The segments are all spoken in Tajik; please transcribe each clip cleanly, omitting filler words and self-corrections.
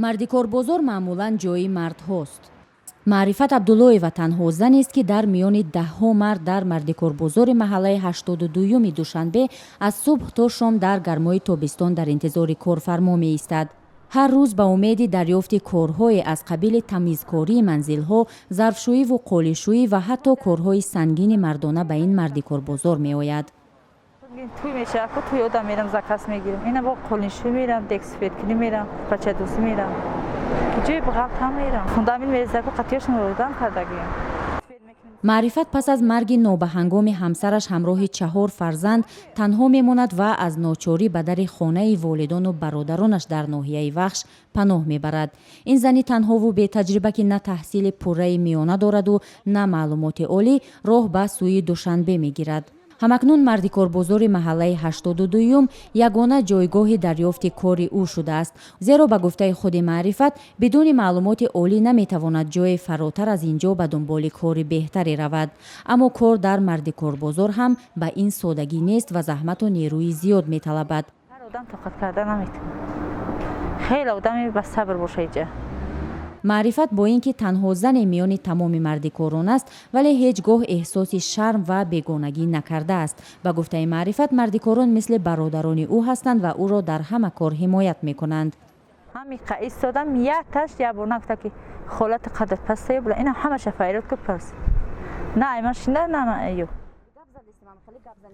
Мардикорбозор маъмулан ҷои мардҳост. Маърифат Абдуллоева танҳо занест, ки дар миёни даҳҳо мард дар мардикорбозори маҳаллаи 82-юми Душанбе аз субҳ то шом дар гармои тобистон дар интизори корфармо меистад. Ҳар рӯз ба умеди дарёфти корҳое аз қабили тамизкории манзилҳо, зарфшӯиву қолишӯӣ ва ҳатто корҳои сангини мардона ба ин мардикорбозор меояд. Туй мешавад, ку туй одам мерам, заказ мегирам. Ина бо қолиншӯӣ мерам, дегсуфедкунӣ мерам, бачадӯзӣ мерам, ҷои бағалтам мерам, фундамент мерезаку қатиёшон одам кардагием. Маърифат пас аз марги нобаҳангоми ҳамсараш ҳамроҳи чаҳор фарзанд танҳо мемонад ва аз ночорӣ ба дари хонаи волидону бародаронаш дар ноҳияи Вахш паноҳ мебарад. Ин зани танҳову бетаҷриба, ки на таҳсили пурраи миёна дораду на маълумоти олӣ, роҳ ба сӯи Душанбе мегирад. Ҳамакнун мардикорбозори маҳаллаи 82-юм ягона ҷойгоҳи дарёфти кори ӯ шудааст, зеро ба гуфтаи худи Маърифат, бидуни маълумоти олӣ наметавонад ҷое фаротар аз ин ҷо ба дунболи кори беҳтаре равад. Аммо кор дар мардикорбозор ҳам ба ин содагӣ нест ва заҳмату нерӯи зиёд металабад. Ҳар одам тоқат карда наметавонад, хеле одаме ба сабр боша иҷа. Маърифат бо ин ки танҳо зане миёни тамоми мардикорон аст, вале ҳеҷ гоҳ эҳсоси шарм ва бегонагӣ накардааст. Ба гуфтаи Маърифат, мардикорон мисли бародарони ӯ ҳастанд ва ӯро дар ҳама кор ҳимоят мекунанд. Ҳамиқа истодам, якташ як бор нагуфта, ки холати қадр пастае була. Ина ҳамаша файрод ку пас на ай ман шинда, на ман аю.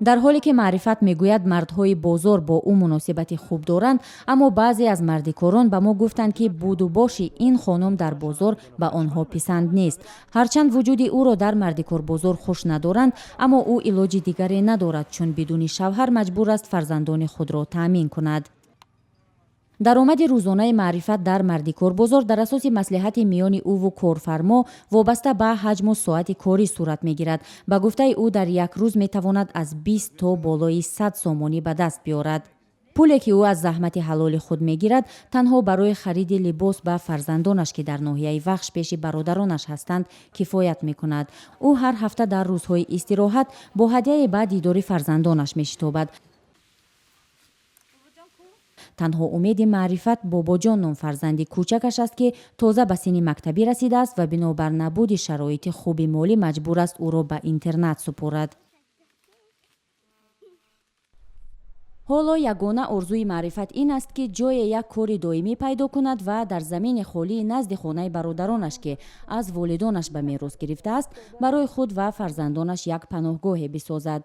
Дар ҳоле ки Маърифат мегӯяд, мардҳои бозор бо ӯ муносибати хуб доранд, аммо баъзе аз мардикорон ба мо гуфтанд, ки буду боши ин хонум дар бозор ба онҳо писанд нест. Ҳарчанд вуҷуди ӯро дар мардикорбозор хуш надоранд, аммо ӯ илоҷи дигаре надорад, чун бидуни шавҳар маҷбур аст фарзандони худро таъмин кунад. Даромади рӯзонаи Маърифат дар мардикорбозор дар асоси маслиҳати миёни ӯву корфармо вобаста ба ҳаҷму соати корӣ сурат мегирад. Ба гуфтаи ӯ, дар як рӯз метавонад аз 20 то болои 100 сомонӣ ба даст биёрад. Пуле, ки ӯ аз заҳмати ҳалоли худ мегирад, танҳо барои хариди либос ба фарзандонаш, ки дар ноҳияи Вахш пеши бародаронаш ҳастанд, кифоят мекунад. Ӯ ҳар ҳафта дар рӯзҳои истироҳат бо ҳадияе ба дидори фарзандонаш мешитобад. Танҳо умеди Маърифат Бобоҷон ном фарзанди кӯчакаш аст, ки тоза ба синни мактабӣ расидааст ва бинобар набуди шароити хуби молӣ маҷбур аст ӯро ба интернат супорад. Ҳоло ягона орзуи Маърифат ин аст, ки ҷое як кори доимӣ пайдо кунад ва дар замини холии назди хонаи бародаронаш, ки аз волидонаш ба мерос гирифтааст, барои худ ва фарзандонаш як паноҳгоҳе бисозад.